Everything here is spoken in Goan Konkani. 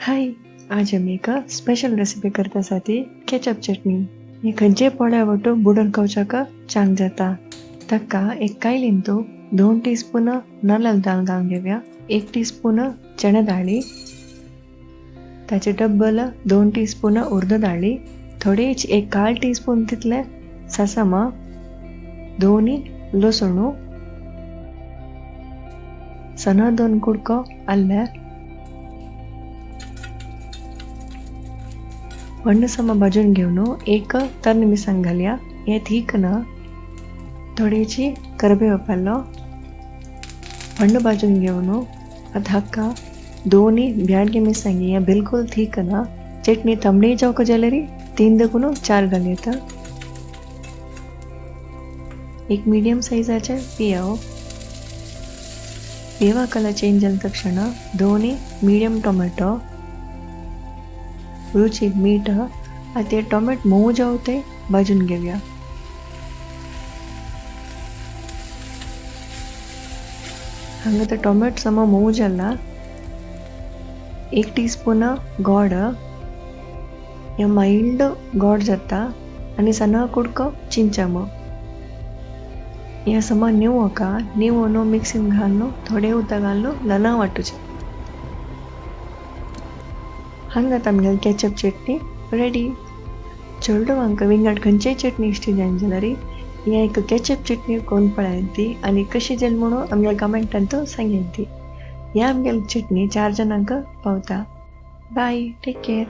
हाय, आज आमी एक स्पेशल रेसिपी करता आसा ती केचप चटणी. ही खंयचेय पोळ्या वटू बुडोवन खावच्याक चांग जाता. ताका एक कायलींतू 2 टीस्पून नाल्ल दाळ घालून घेवया, 1 टीस्पून चणे दाळी, ताचे डब्बल 2 टीस्पून उर्द दाळी, थोडेच एक 1/4 टीस्पून तितले सासमा, 2 लसणू, सणा 2 कुडको आल्ले, वण्ण समा भाजून घेवन एक तरणी मिरसांग घालया. हें थीक ना, थोडेची करबेव पालो वण्ण भाजून घेवन आतां हाका 2 ब्याडगे मिरसांगी हें बिलकुल थीक ना. चटणी तांबडी जावंक जाल्यार 3 देखून 4 घालयता. एक मिडियम सायजाचें पियाव, पियावा कलर चेंज जाले तक्षण 2 मिडियम टोमॅटो, रुचीक मीठ, आतां ते टोमॅटो मोव जावं ते भाजून घेवया. हांगा ते टोमॅटो समा मोव जाला. 1 टीस्पून गोड, हे मायल्ड गोड जाता, आनी सणा कुडको चिंचामो. हे समा निवोका निवोन मिक्सीन घालून थोडे उदक घालून ल्हान वांटूचें. हांगा आमगेली केचप चटणी रेडी. चेडवांक विंगड खंयचेय चटणी इश्टी जाय जाल्यार ही एक केचप चटणी कोण पळयात ती आनी कशी जाली म्हणून आमगे कमेंटान सांगयात ती. ह्या आमगेली चटणी 4 जाणांक पावता. Bye, take care.